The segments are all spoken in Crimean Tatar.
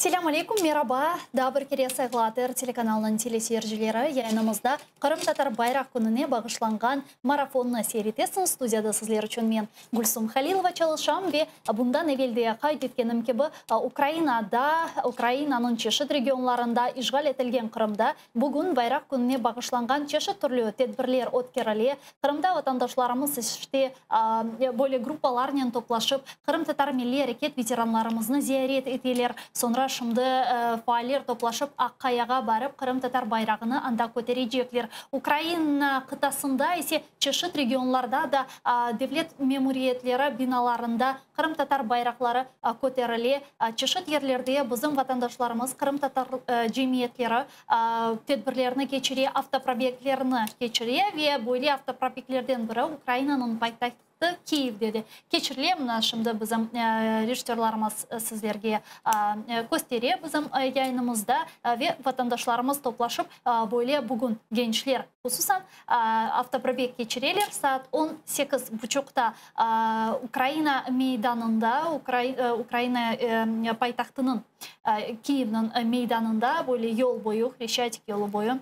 Selâm aleyküm, meraba! Daa bir kere sayğılı ATR telekanalınıñ teleseyircileri, yayınımızda Qırımtatar bayraq kününe bağışlanğan marafonnı seyir etesiñiz. Studiyada sizler içün men, Gülsum Halilova çalışam ve bundan evel de qayd etkenim kibi, Ukrainada, Ukrainanıñ çeşit regionlarında, işğal etilgen Qırımda bugün Bayraq kününe bağışlanğan çeşit türlü tedbirler ötkerile. Qırımda vatandaşlarımız işte böyle gruppalarnen toplaşıp, qırımtatar milliy areket veteranlarımıznı ziyaret eteler. Soñra şimdi faaller toplaşıp, Aqqayağa barıp, qırımtatar bayrağını anda köterecekler. Ukraina qıtasında ise çeşit regionlarda da devlet memuriyetleri binalarında qırımtatar bayraqları köterile. Çeşit yerlerde bizim vatandaşlarımız, qırımtatar cemiyetleri tedbirlerni keçire, avtoprobeglerni keçire ve böyle avtoprobeglerden biri Ukrainanıñ paytahtı Kiyevde de keçirile. Mına şimdi bizim rejissörlarımız sizlerge köstere bizim yayınımızda ve vatandaşlarımız toplaşıp böyle bugün gençler hususan avtoprobeg keçireler. Saat on sekiz buçuqta Ukraina meydanında, Ukraina paytahtınıñ Kiyevniñ meydanında böyle yol boyu, Hreşçatik yolu boyu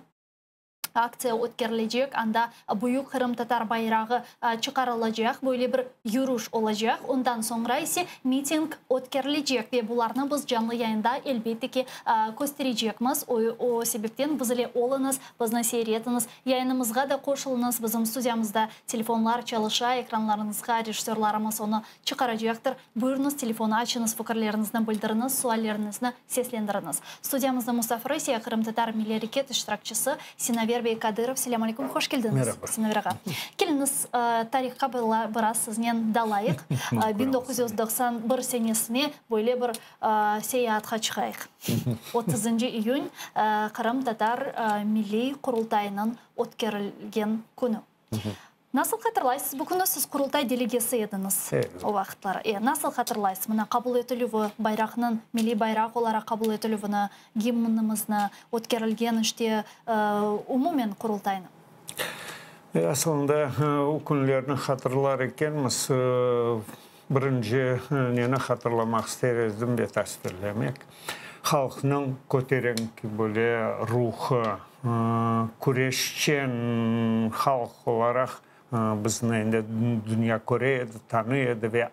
aktsiya ötkerilecek. Anda büyük qırımtatar bayrağı çıqarılacaq, böyle bir yürüş olacaq. Ondan soñra ise miting ötkerilecek ve bularnı biz canlı yayında elbette ki kösterecekmiz. O sebepten biz ile oluñız, bizni seyir etiñiz, yayınımızğa da qoşulıñız. Bizim studiyamızda telefonlar çalışa, ekranlarıñızğa rejissörlarımız onı çıqaracaqtır. Buyurıñız, telefon açıñız, fikirleriñizni bildiriñiz, sualleriñizni seslendiriñiz. Studiyamızda musafiri ise qırımtatar milliy areket iştirakçisi Sinaver bey Kadırov. Selâm aleyküm, hoş keldiñiz, Merhaba. Sinaver ağa. Keliñiz, tarihqa biraz siznen dalayıq. 1991 senesine böyle bir seyaatqa çıqayıq. Otuzıncı iyün, Qırımtatar Milliy Qurultayınıñ ötkerilgen künü. Nasıl hatırlaysız bu künü? Siz Qurultay delegesi ediñiz o vaqıtları. E, nasıl hatırlaysız mına qabul etilüvi, bayraqnıñ milliy bayraq olaraq qabul etilüvini, gimnimizni, ötkerilgen işte umumen Qurultaynı? E, asılında o künlerni hatırlar ekenmiz, birinci neni hatırlamaq ister edim ve tasvirlemek, halqnıñ köterenki böyle ruhı, Küreşçen halq olaraq bizni endi dünya köre edi, tanıy edi ve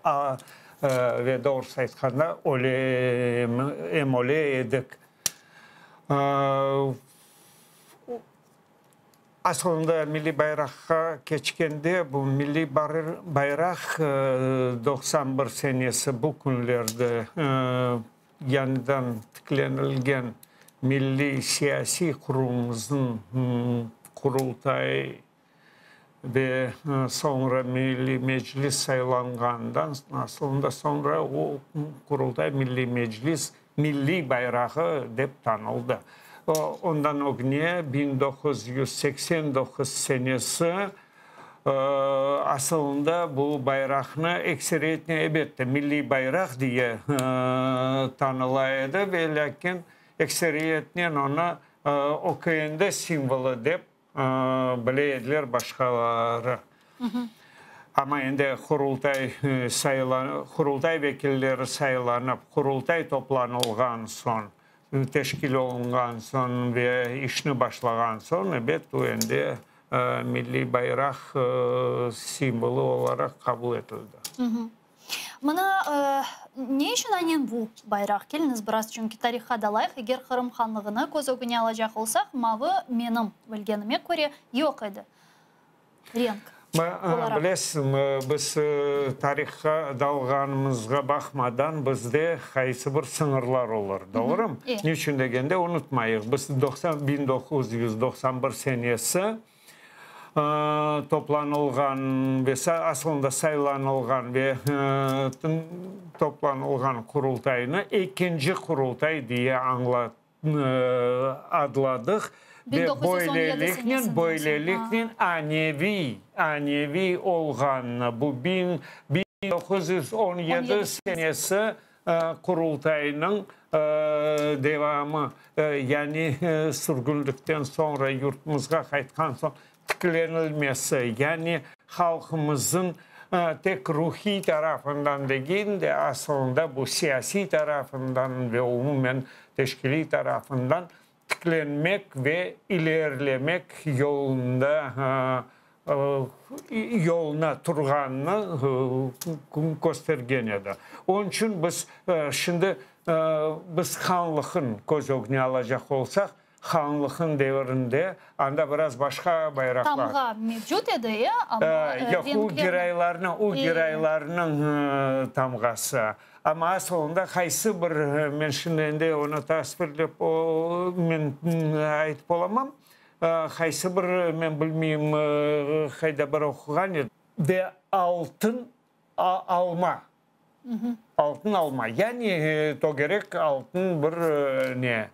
ve doğrusı aytqanda, öyle em öyle edik. Asılında milliy bayraqqa keçkende, bu milliy bayraq 91 senesi bu künlerde Yañıdan tiklenilgen milliy siyasiy qurumımıznıñ Qurultay ve soñra Milliy Meclis saylanğandan asılında soñra o Qurultay Milliy Meclis milliy bayrağı dep tanıldı. Ondan ögüne 1989 senesi Asılında bu bayraqnı ekseriyetnen, elbette, milliy bayraq diye tanıla edi, ve lâkin ekseriyetnen onı OKND simvolı dep bile ediler başqaları. Amma endi Qurultay Qurultay vekilleri saylanıp, Qurultay toplanılğan soñ, teşkil olunğan soñ ve işni başlağan soñ, ebet, bu endi milliy bayraq simvolı olaraq qabul etildi. Mına, ne içün aynen bu bayraq? Keliñiz biraz, çünki tarihqa dalayıq. Eger Qırım hanlığını köz ögüne alacaq olsaq, mavı, menim bilgenime köre, yoq edi. Renk olaraq. Bilesiñmi, biz tarihqa dalğanımızğa baqmadan, bizde qaysı bir sıñırlar olur, doğrumı? Ne içün degende, unutmayıq, biz 1991 senesi toplanılğan ve asılında saylanılğan ve toplanılğan Qurultaynı ekinci Qurultay diye adladıq ve böyleliknen, böyleliknen aneviy, aneviy olğanını, bu 1917 senesi Qurultaynıñ devamı, yani sürgünlikten soñra yurtumızğa qaytqan soñ tiklenilmesi, yani halqımızın. tek ruhiy tarafından degil de, asılında bu siyasiy tarafından ve umumen teşkiliy tarafından tiklenmek ve ilerilemek yolunda yoluna turğanını köstergen edi. Onıñ içün biz şimdi biz hanlıqın köz ögüne alacaq olsaq, hanlıqın devirinde anda biraz başqa bayraqlar. Tamğa mevcut edi, e, amma Yoq, o Giraylarnıñ, o Giraylarnıñ tamğası. Amma asılında qaysı bir, men şimdi endi onı tasvirlep men aytıp olamam, Qaysı bir, men bilmeyim, qayda bir oquğan edim. Ve altın alma, altın alma, yani tögerek altın bir ne,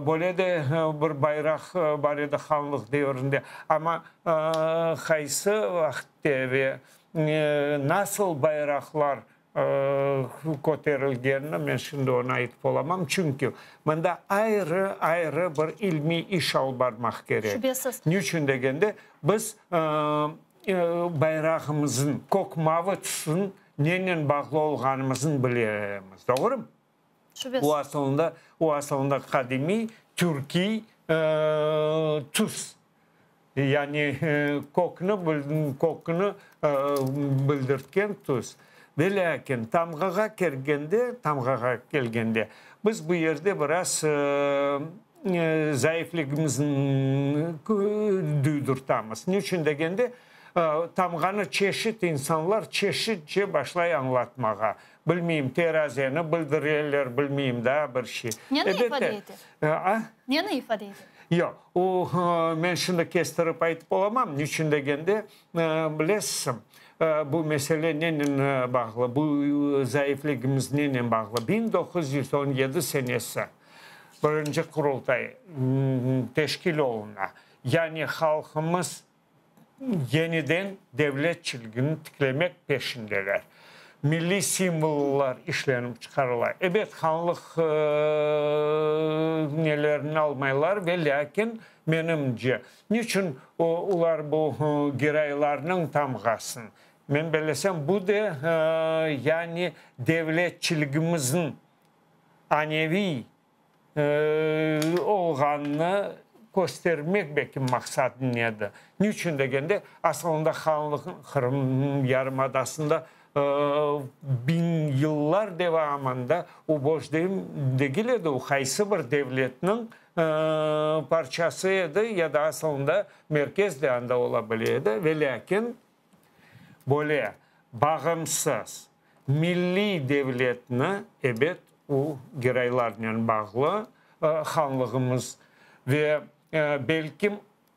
böyle de bir bayraq bar edi hanlıq devirinde. Amma qaysı vaqıtte ve nasıl bayraqlar köterilgenini men şimdi onı aytıp olamam, çünki mında ayrı-ayrı bir ilmiy iş alıp barmaq kerek. Şübesiz. Niçün degende, biz bayrağımıznıñ kök-mavı tüsüniñ nenen bağlı olğanımıznı bilemiz, doğrumı? Şübesiz. O asılında, o asılında qadimiy türkiy tüs. Yani kökni, kökni bildirtken tüs. Velâkin tamğağa kelgende, tamğağa kelgende, biz bu yerde biraz zayıfligimizni duydurtamız. Niçün degende, tamğanı çeşit insanlar çeşitçe başlay añlatmağa. Bilmeyim, terazeni bildireler, bilmeyim, daa bir şey. Neni ifade ete? A? Neni ifade ete? Yoq, o, men şimdi kestirip aytıp olamam, niçün degende, bilesiñ, bu mesele nenen bağlı, bu zaifligimiz nenen bağlı? 1917 senesi birinci Qurultay teşkil oluna, yani halqımız yeniden devletçiligini tiklemek peşindeler. Milliy simvollar işlenip çıqarıla. Ebet, hanlıq nelerini almaylar, ve lâkin, menimce, niçün olar bu Giraylarnıñ tamğasını? Men bellesem, bu de, yani devletçiligimizniñ aneviy olğanını köstermek belki maqsadı edi. Niçün degende, asılında hanlıq Qırım yarımadasında biñ yıllar devamında o boş degil edi, o qaysı bir devletniñ parçası edi ya da asılında merkez de anda ola bile edi. Velâkin böyle bağımsız milliy devletni, ebet, o Giraylarnen bağlı hanlığımız ve belkim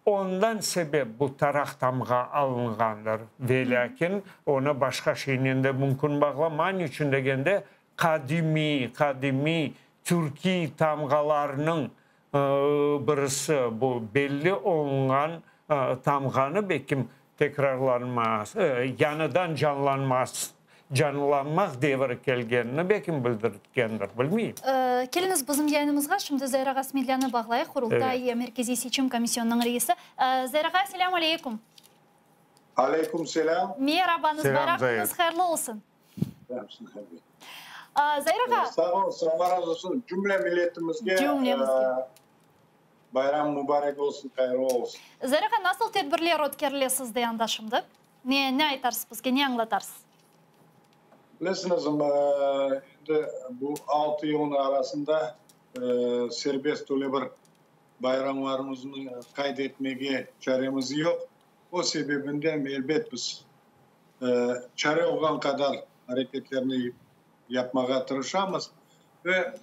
ondan sebep bu taraq tamğa alınğandır. Velâkin onı başqa şeynen de mümkün bağlama, niçün degende, qadimiy, qadimiy türkiy tamğalarnıñ birisi bu belli olunğan tamğanı belkim tekrarlanmaz, yañıdan canlanmaz, canlanmaq devri kelgenini belkim bildirtkendir, bilmeyim. Keliñiz bizim yayınımızğa, şimdi Zayra ağa Smedlânı bağlayıq, Qurultay Merkeziy Seçim Komisyonınıñ reisi. Zayra ağa, selâm aleykum. Aleykum selâm. Merabañız, Selâm, bayram Zayra. künüñiz hayırlı olsun. Zayra ağa. Sağ ol, Allah razı olsun. Cümle milletimizge Cümlemizge. bayram mubarek olsun, hayırlı olsun. Zayra ağa, nasıl tedbirler ötkerile sizde anda şimdi? Ne, ne aytarsız bizge, ne añlatarsız? Bilesiñiz, endi bu altı yılnıñ arasında serbest öyle bir bayramlarımıznı qayd etmege çaremiz yoq. O sebebinden, elbet, biz çare olğan qadar areketlerni yapmağa tırışamız ve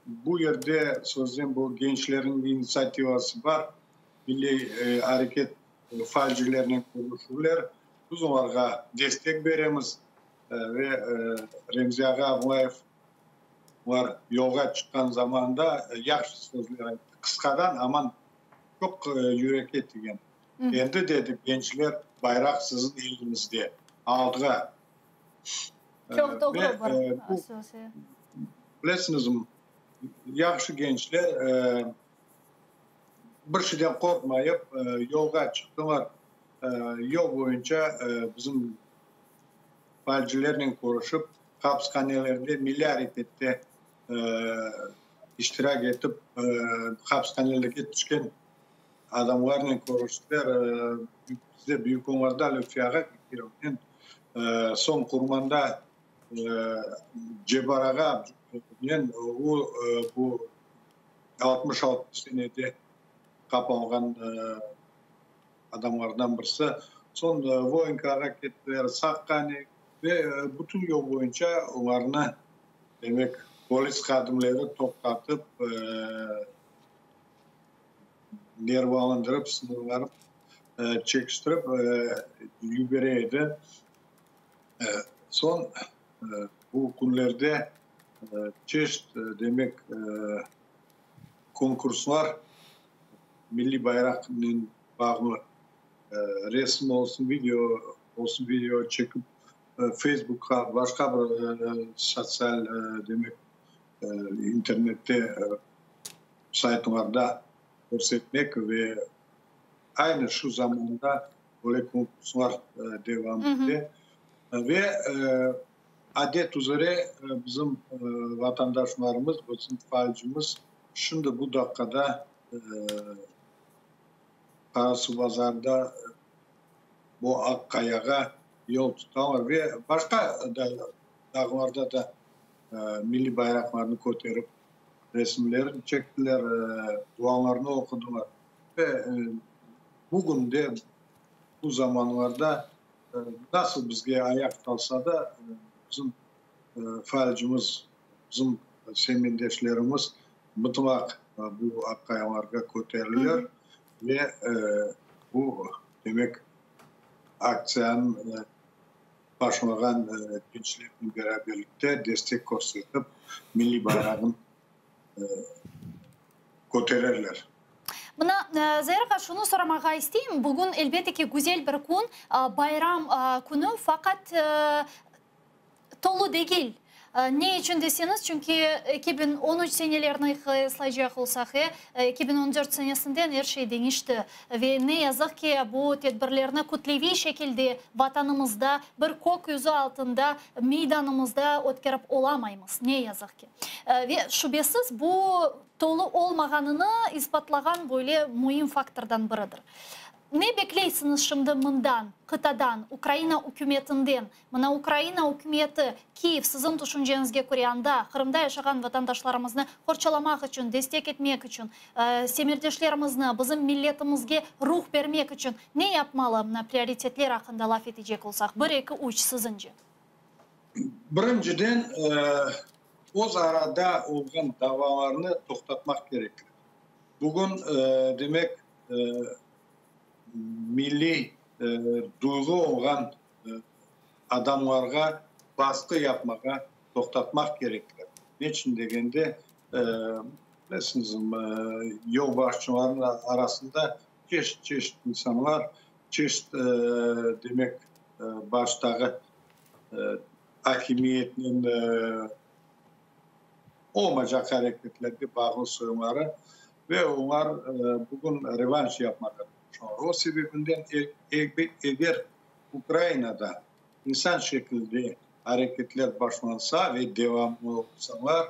bu yerde sözden bu gençlerniñ initsiativası bar, milliy areket faalcilerinen körüşüvler, biz olarğa destek beremiz ve Remzi ağa Ablayev olar yolğa çıqqan zamanda yahşı sözler ayttı, qısqadan, aman çoq yürekke tiygen. Endi, dedi, gençler, bayraq siziñ eliñizde, alğa. Çoq doğru bir söz. Bilesiñizmi, yahşı gençler bir şeyden qorqmayıp yolğa çıqtılar. Yol boyunca bizim. Faalcilernen körüşip, hapishanelerde milliy arekette iştirak etip, hapishanelerge tüşken adamlarnen körüştiler. Bizde Büyük Onlarda Lütfi ağa Bekirovnen, soñ Qurmanda Cebbar ağa Abdullaevnen, o, bu 66 senede qapalğan adamlardan birisi. Soñ Voinkağa kettiler, Saqqa ve bütün yol boyunca olarnı, demek, polis hadimleri toqtatıp, nervalandırıp, sınırlanıp, çekiştirip yibere edi. Soñ bu künlerde çeşit, demek, konkurslar milliy bayraqnen bağlı resim olsun, video olsun, video çekip Facebookqa, başqa bir sotsial, demek, internette saytlarda körsetmek ve aynı şu zamanda böyle konkurslar devam ete. Ve adet üzere bizim vatandaşlarımız, bizim faalcimiz şimdi bu daqqada Qarasuvbazarda bu Aq Qayağa yol tutalar ve başqa dağlarda da milliy bayraqlarnı köterip resimlerini çektiler, dualarnı oqudılar. Ve bugün de bu zamanlarda nasıl bizge ayaq talsa da, bizim faalcimiz, bizim semetdeşlerimiz mıtlaq bu Aq Qayalarğa köterilir ve bu, demek, aktsiyanıñ başlağan gençlernen beraberlikte destek körsetip, milliy bayrağın kötererler. Mına, Zair ağa, şunı soramağa isteyim, bugün, elbette ki, güzel bir kün, bayram künü, faqat tolu degil. Ne içün deseñiz, çünki 2013 senelerini qıyaslaycaq olsaq, 2014 senesinden er şey deñişti. Ve ne yazıq ki, bu tedbirlerni kütleviy şekilde Vatanımızda, bir kök yüzü altında, meydanımızda ötkerip olamaymız, ne yazıq ki. Ve şübesiz, bu tolu olmağanını isbatlağan böyle müim faktordan biridir. Ne bekleysiñiz şimdi mından, qıtadan, Ukraina ükümetinden? Mına Ukraina ükümeti, Kiyev, siziñ tüşünceñizge köre anda, Qırımda yaşağan vatandaşlarımıznı qorçalamaq içün, destek etmek içün, semerdeşlerimizni, bizim milletimizge ruh bermek içün ne yapmalı, mına prioritetler aqqında laf etecek olsaq, bir, eki, üç, siziñce? Birinciden, öz arada olğan davalarnı toqtatmaq kerekler. Bugün, demek, milliy duyğu olğan adamlarğa basqı yapmağa toqtatmaq kerekler. Neçün degende, bilesiñiz, yolbaşçılarnıñ arasında çeşit-çeşit insanlar, çeşit, demek, baştağı akimiyetnen olmaycaq areketlerge bağlı soyları ve olar bugün revanş yapmağa tırışalar. O sebebinden eger Ukrainada insan şekilde areketler başlansa ve devamlı olsalar,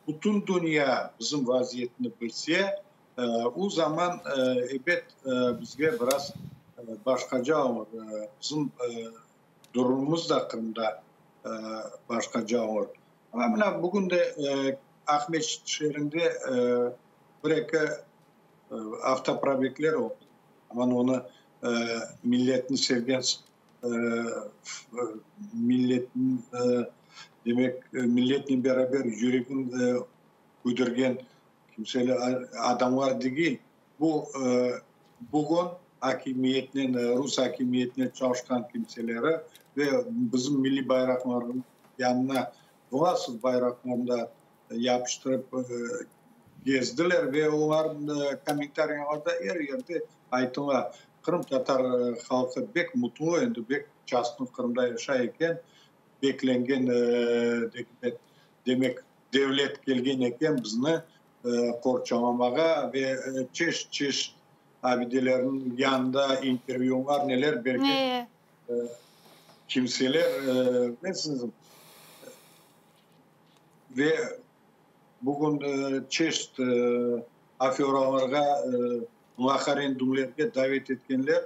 bütün dünya bizim vaziyetni bilse, o zaman, ebet, bizge biraz başqaca olur, bizim durumımız da Qırımda başqaca olur. Amma mına bugün de Aqmescit şeerinde bir-eki avtoprobegler oldı. Aman onı milletni sevgen milletniñ, demek, milletnen beraber yüregin küydirgen kimseler, adamlar degil. Bu bugün akimiyetnen, rus akimiyetinen çalışqan kimseleri ve bizim milliy bayraqlarnıñ yanına Vlasov bayraqlarını da yapıştırıp gezdiler ve olar kommentariyalarda er yerde aytıla, qırımtatar halqı bek mutlu, endi bek çastın Qırımda yaşay eken, beklengen demek, devlet kelgen eken bizni qorçalamağa ve çeşit-çeşit abidelerniñ yanında intervyular neler bergen. Kimseler, bilesiñizmi, ve bugün çeşit aferalarğa, referendumlerge davet etkenler,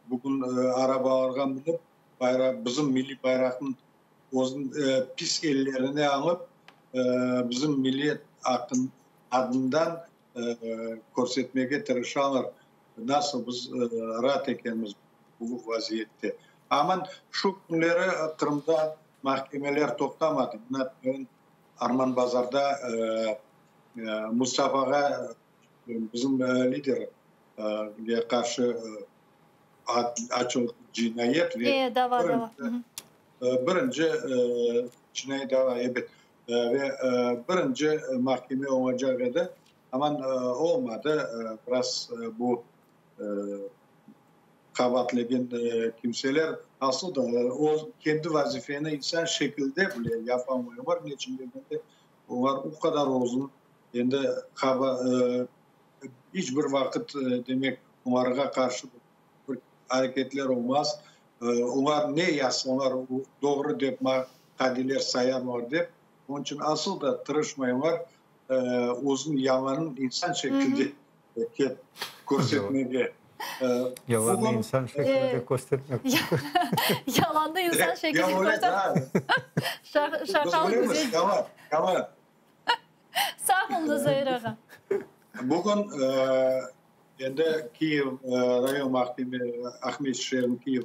bugün arabalarğa minip, bayraq, bizim milliy bayraqnıñ özüniñ pis ellerine alıp, bizim millet adından körsetmege tırışalar, nasıl biz raat ekenmiz bu vaziyette. Aman şu künleri Qırımda mahkemeler toqtamadı. Mına, Arman Bazarda Mustafağa, bizim liderge qarşı açıldı cinayet ve dava, dava. Birinci cinaiy dava, ebet, ve birinci mahkeme olacaq edi, aman olmadı, biraz bu qabaatlagan kimseler asıl da o kendi vazifeni insan şekilde bile yapamıyorlar, ne içün degende, olar o qadar uzun endi iç bir vaqıt, demek, olarğa qarşı bir areketler olmaz, olar ne yazsalar doğru dep qadiler sayarlar dep, onıñ içün asıl da tırışmaylar özüniñ yalanın insan şekilde körsetmege. Yalanı insan şekilde köstermek. Yalanı insan şekilde köstermek. Şaqalı güzel. Yalan, yalan. Sağ oluñız, Zair ağa. Bugün endi Kiyev rayon mahkeme, Aqmescit şeeriniñ Kiyev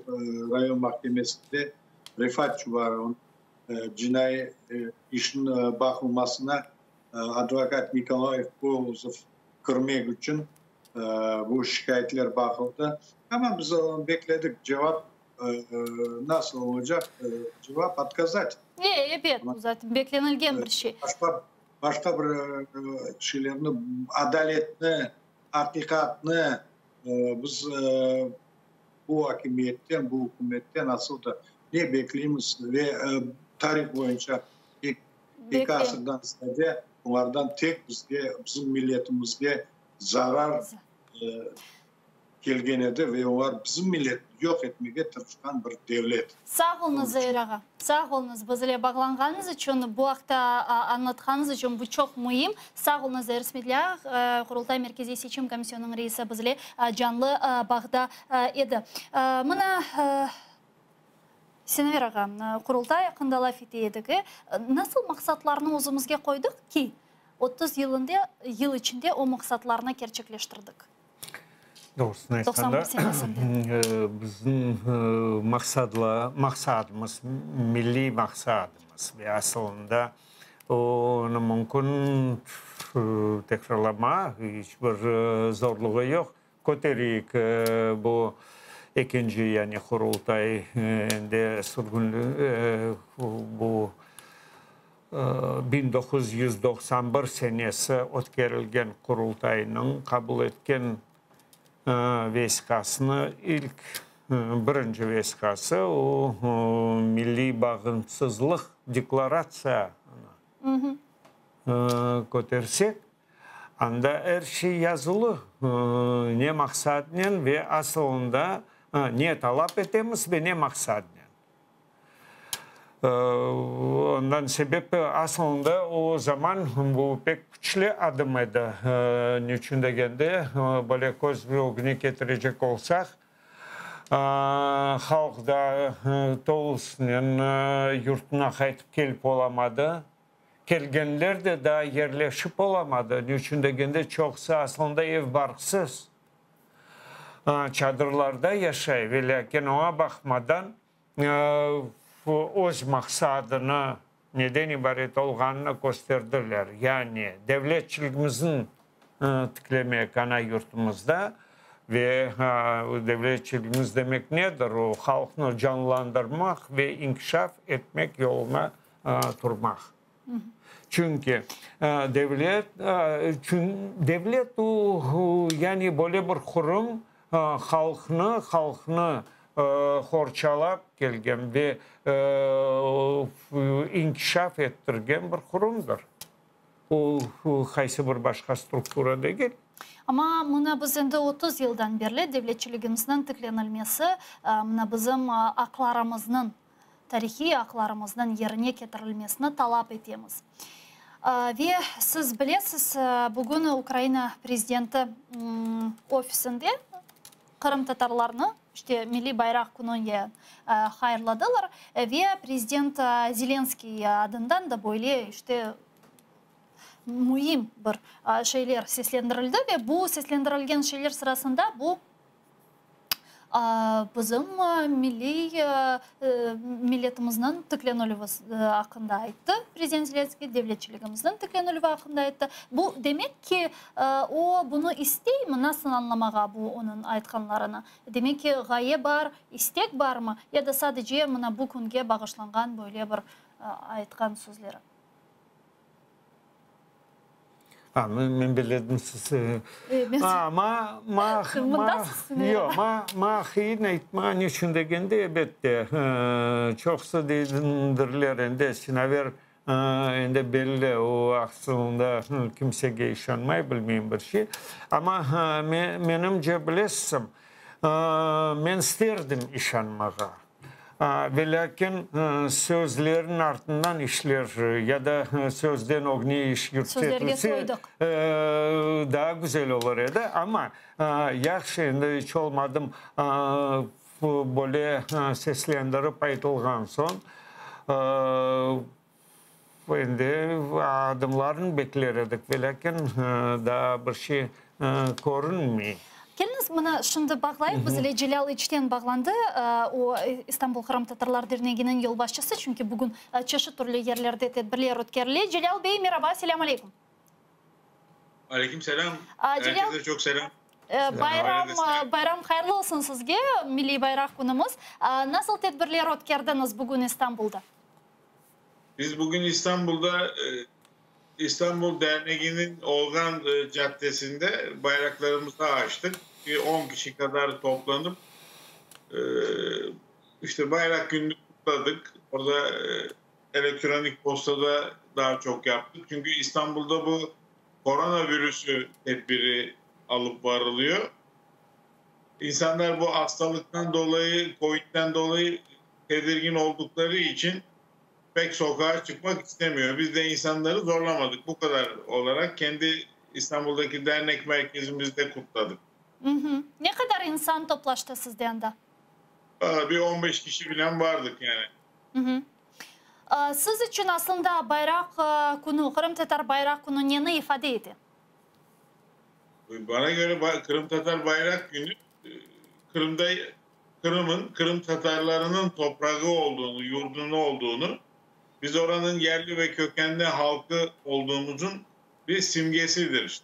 rayon mahkemesinde Refat Çubarovnıñ cinaiy işiniñ baqılmasına advokat Nikolayev Polozov kirmek içün bu şikâyetler baqıldı. Amma biz bekledik, cevap nasıl olacaq, cevap otkazat. Ebet, bu zaten beklenilgen bir şey. Başqa bir şeylerni, adaletni, aqiqatnı biz bu akimiyetten, bu ükümetten asıl da ne bekleymiz ve tarih boyunca eki asırdan ziyade olardan tek bizge, bizim milletimizge zarar kelgen edi ve olar bizim milletni yoq etmege tırışqan bir devlet. Sağ oluñız, Zair ağa. Sağ oluñız, biz ile bağlanğanıñız içün, bu aqta añlatqanıñız içün, bu çoq müim. Sağ oluñız, Zair Smedlâ, Qurultay Merkeziy Seçim Komisyonınıñ reisi biz ile canlı bağda edi. Mına, Sinaver ağa, Qurultay aqqında laf ete edik. Nasıl maqsatlarnı özümizge qoydıq ki, 30 yılında, yıl içinde o maqsatlarnı kerçekleştirdik? Doğrusını aytqanda, bizim maqsadla, maqsadımız, milliy maqsadımız ve asılında onı mümkün tekrarlama, iç bir zorluğı yoq. Kötereyik bu ekinci, yani Qurultay endi sürgünlik bu 1991 senesi ötkerilgen Qurultaynıñ qabul etken vesiqasını, ilk birinci vesiqası o Milliy bağımsızlıq deklaratsiyanı kötersek, anda er şey yazılı, ne maqsadnen ve asılında ne talap etemiz ve ne maqsadnen. Ondan sebep, asılında o zaman bu pek küçlü adım edi. Niçün degende, böyle köz ögüne ketirecek olsaq, halq da tolusınen yurtuna qaytıp kelip olamadı. Kelgenler de daa yerleşip olamadı. Niçün degende, çoqusı asılında ev-barqsız, çadırlarda yaşay ve lâkin oña baqmadan, öz maqsadını, neden ibaret olğanını kösterdiler, yani devletçiligimizni tiklemek ana yurtumızda ve devletçiligimiz demek nedir, o, halqnı canlandırmaq ve inkişaf etmek yoluna turmaq. Çünki devlet, devlet o, yani böyle bir qurum, halqnı, halqnı qorçalap kelgen ve inkişaf ettirgen bir qurumdır. O, qaysı bir başqa struktura degil. Amma mına biz endi 30 yıldan berli devletçiligimizniñ tiklenilmesi, mına bizim aqlarımıznıñ. tarihiy aqlarımıznıñ yerine ketirilmesini talap etemiz. Ve siz bilesiz, bugün Ukraina Prezidenti ofisinde qırımtatarlarnı, işte, Milliy bayraq kününen hayırladılar ve prezident Zelenskiy adından da böyle, işte, müim bir şeyler seslendirildi ve bu seslendirilgen şeyler sırasında bu Bizim milliy milletimizniñ tiklenilüvi aqqında ayttı prezident Zelenskiy, devletçiligimizniñ tiklenilüvi aqqında ayttı. Bu demek ki, o bunı isteymi? Nasıl añlamağa bu onıñ aytqanlarını? Demek ki, ğaye bar, istek barmı ya da sadece mına bu künge bağışlanğan böyle bir aytqan sözleri? A, men belledim siz. A, ma, ma, ma, yoq, ma, ma qıyın aytmağa, niçün degende, elbette, çoqusı deydirler endi, Sinaver endi belli, o aslında kimsege işanmay, bilmeyim bir şey. Amma menimce, bilesizmi, men isterdim işanmağa. Velâkin sözlerniñ artından işler ya da sözden ögne iş yürsetilse, daa güzel olur edi. Amma yahşı, endi iç olmadım böyle seslendirip aytılğan soñ, endi adımlarnı bekler edik. Velâkin daa bir şey körünmey. Keliñiz, mına şimdi bağlayıq, biz ile Celâl İçten bağlandı, o, İstanbul qırımtatarlar derneginiñ yolbaşçısı, çünki bugün çeşit türlü yerlerde tedbirler ötkerile. Celâl bey, meraba, selâm aleyküm. Aleyküm selâm, er kese çoq selâm. Bayram, bayram hayırlı olsun sizge, Milliy bayraq künümiz. Nasıl tedbirler ötkerdiñiz bugün İstanbulda? Biz bugün İstanbulda İstanbul Derneginiñ olğan caddesinde bayraqlarımızı açtıq. Bir on kişi qadar toplanıp, işte Bayraq kününi qutladıq. Orada elektronik postada daa çoq yaptıq. Çünki İstanbulda bu koronavirüsü tedbiri alıp barılıyor. İnsanlar bu hastalıqtan dolayı, kovidden dolayı tedirgin olduqları içün pek sokağa çıqmaq istemiyor. Biz de insanları zorlamadıq. Bu qadar olaraq kendi İstanbuldaki dernek merkezimizde kutladık. Ne qadar insan toplaştı sizde anda? Bir 15 kişi filan vardıq yani. Siz içün aslında bayraq künü, Qırımtatar bayraq künü neni ifade ete? Bana göre Qırımtatar bayraq künü Qırımda Qırım'ın Qırım Tatarlarınıñ toprağı olduğunu, yurdunu olduğunu, biz oranıñ yerli ve kökenli halqı olduğumuzun bir simgesidir.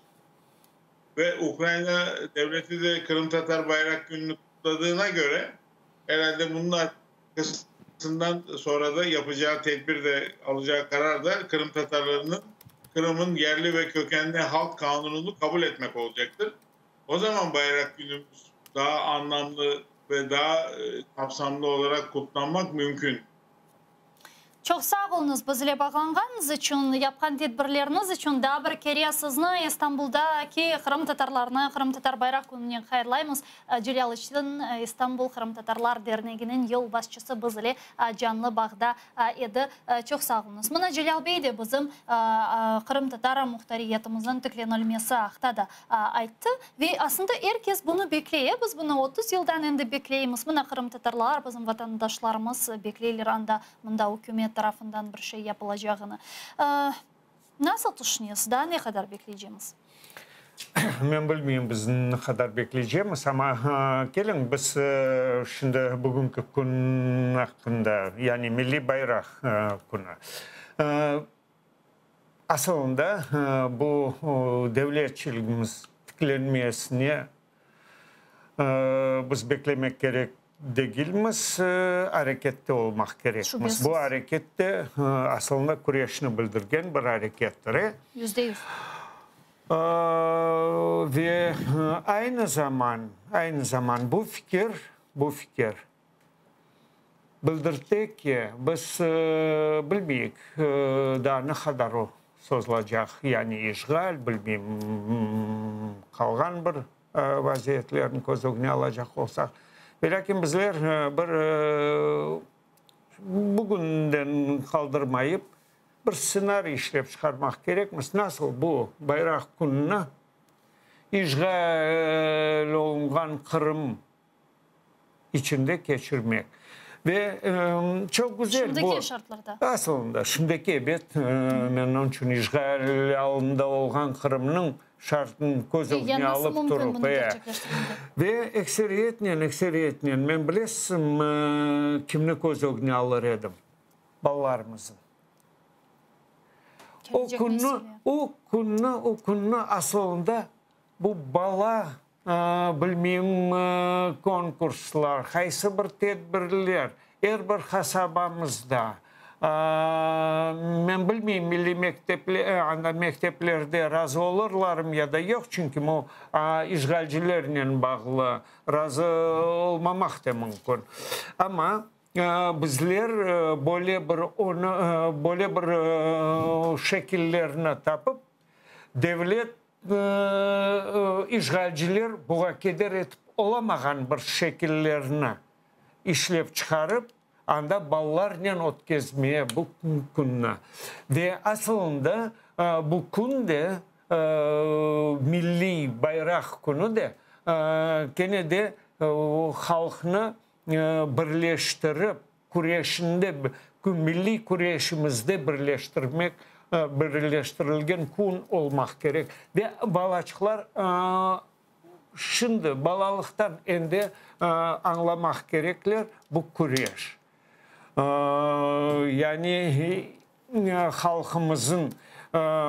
Ve Ukrayna devleti de Qırım Tatar Bayraq Günü'nü kutladığına göre, herhalde bunun arkasından sonra da yapacağı tedbir de, alacağı karar da Qırım Tatarlarınıñ Qırım'ın yerli ve kökenli halq kanununu kabul etmek olacaktır. O zaman Bayraq Günümüz daa anlamlı ve daa kapsamlı olaraq kutlanmaq mümkün. Çoq sağ oluñız biz ile bağlanğanıñız içün, yapqan tedbirleriñiz içün. Daa bir kere sizni İstanbuldaki qırımtatarlarnı Qırımtatar bayraq kününen hayırlaymız. Celâl İçtin, İstanbul qırımtatarlar derneginiñ yolbaşçısı biz ile canlı bağda edi. Çoq sağ oluñız. Mına Celâl bey de bizim qırımtatar muhtariyetimizniñ tiklenilmesi aqta da ayttı. Ve aslında er kes bunı bekley. E, biz bunı 30 yıldan endi bekleymiz. Mına qırımtatarlar, bizim vatandaşlarımız bekleyler anda, mında ükümet tarafından bir şey yapılacağını. Nasıl tüşünesiz, daa ne qadar bekleycemiz? Men bilmeyim, biz ne qadar bekleycemiz, amma keliñ, biz şimdi bugünki kün aqqında, yani Milliy bayraq künü. Asılında bu devletçiligimiz tiklenmesine biz beklemek kerek degilmiz, arekette olmaq kerekmiz. Bu areket de asılında küreşni bildirgen bir arekettir. %100. Ve aynı zaman, aynı zaman bu fikir, bu fikir Bildirtti ki, biz bilmeyik, daa ne qadar o sozulacaq, yani işğal, bilmeyim, qalğan bir vaziyetlerni köz ögüne alacaq olsaq. Velâkin bizler bir. Bugünden qaldırmayıp, bir stsenariy işlep çıqarmaq kerekmiz, nasıl bu bayraq kününi işğal olunğan Qırım içinde keçirmek. Ve çoq güzel bu. Şimdiki şartlarda. Asılında, şimdiki, ebet, men onıñ içün işğal alında olğan Qırımnıñ şartını köz ögüne alıp turıp. Ve ekseriyetnen, ekseriyetnen, men bilesizmi, kimni köz ögüne alır edim? Balalarımıznı. O künni, o künni, o künni asılında bu bala, bilmeyim, konkurslar, qaysı bir tedbirler, er bir qasabamızda, men bilmeyim, milliy mektepler, anda mekteplerde razı olurlarmı ya da yoq, çünki bu işğalcilernen bağlı, razı olmamaq da mümkün. Amma Bizler böyle bir onı, böyle bir şekillerni tapıp, devlet işğalciler buğa keder etip olamağan bir şekillerni işlep çıqarıp, anda balalarnen ötkezmeye bu künni. Ve asılında bu kün de, Milliy bayraq künü de, kene de halqnı birleştirip, küreşinde, milliy küreşimizde birleştirmek, birleştirilgen kün olmaq kerek. Ve balaçıqlar şimdi, balalıqtan endi añlamaq kerekler, bu küreş. Yani halqımızın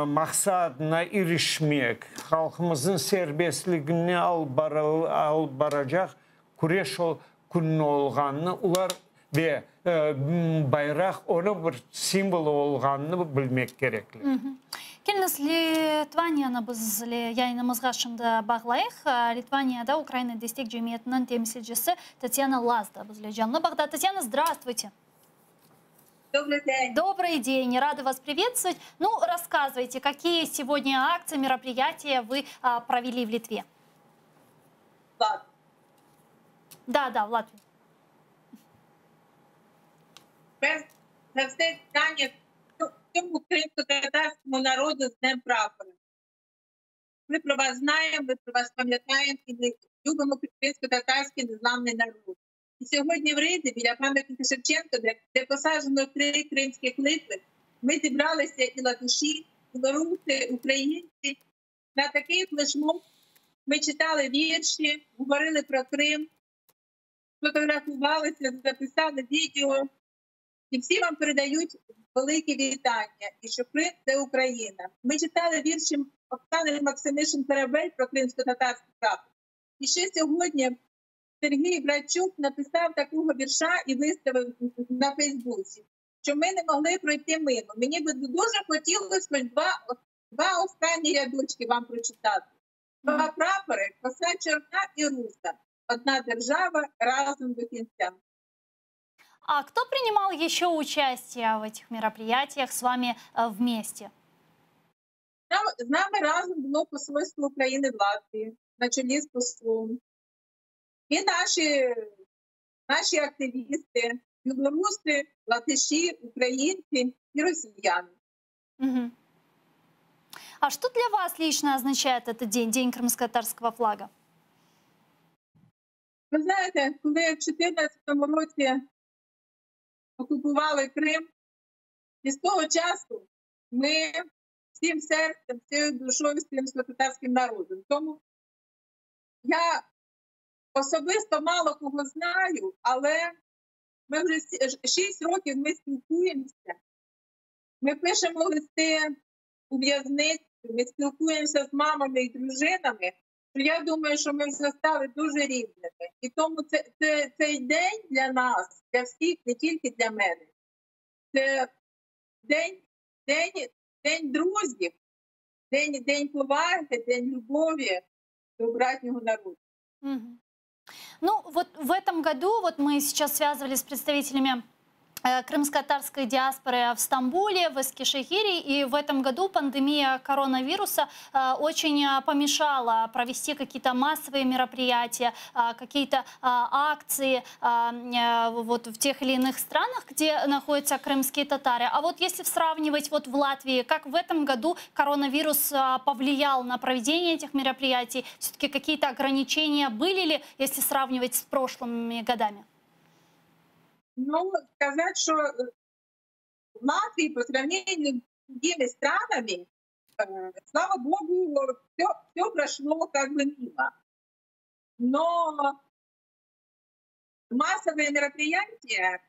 maqsadına irişmek, halqımızın serbestligine alıp baracaq Küreş o künni olğanını, olar ve bayraq onıñ bir simvolı olğanını bilmek kerekler. Keliñiz, Litvaniyanı biz yayınımızğa şimdi bağlayıq. Litvaniyada Ukraina destek cemiyetiniñ temsilcisi Tatyana Lazda bizle canlı bağda. Tatyana, zdravstvuyte. Добрый день. Добрый день, рада вас приветствовать. Ну, рассказывайте, какие сегодня акции, мероприятия вы провели в Литве? Латвии. Да, да, в Латвии. Перш за все, вітання всьому кримсько-татарському народу з Днем Прапора. Ми про вас знаємо, ми про вас пам'ятаємо і ми любимо кримсько-татарський незламний народ. І сьогодні в Ризі, біля пам'ятника Шевченка, де, де посаджено три кримських липи, ми зібралися і латиші, білоруси, українці. На такий флешмоб ми читали вірші, говорили про Крим, фотографувалися, записали відео. І всі вам передають велике вітання, і що Крим це Україна. Ми читали вірші Оксани Максимишин Корабель про кримсько-татарський прапор. І ще сьогодні Сергій Братчук написав такого вірша і виставив на Фейсбуці, що ми не могли пройти мимо. Мені би дуже хотілося хоч два, два останні рядочки вам прочитати. Два прапори, коса чорна і руса. Одна держава разом до кінця. А кто принимал еще участие в этих мероприятиях с вами вместе? Нам, з нами разом було посольство України в Латвії на чолі з послом. І наші, наші активісти, білоруси, латиші, українці і росіяни. Угу. А что для вас лично означает этот день, День крымско-татарского флага? Ви знаєте, коли в 2014 році окупували Крим, і з того часу ми всім серцем, всією душою з кримсько-татарським народом. Тому я особисто мало кого знаю, але ми вже 6 років ми спілкуємося. Ми пишемо листи у в'язницю, ми спілкуємося з мамами і дружинами. що Я думаю, що ми вже стали дуже рідними. І тому це, це, цей день для нас, для всіх, не тільки для мене. Це день, день, день друзів, день, день поваги, день любові до братнього народу. Угу. Ну, вот в этом году, вот мы сейчас связывались с представителями. Крымско-татарской диаспоры в Стамбуле, в Эскишехире. И в этом году пандемия коронавируса очень помешала провести какие-то массовые мероприятия, какие-то акции вот в тех или иных странах, где находятся крымские татары. А вот если сравнивать вот в Латвии, как в этом году коронавирус повлиял на проведение этих мероприятий? Все-таки какие-то ограничения были ли, если сравнивать с прошлыми годами? Ну, сказать, что в Латвии по сравнению с другими странами, слава богу, все прошло как бы мимо. Но массовые мероприятия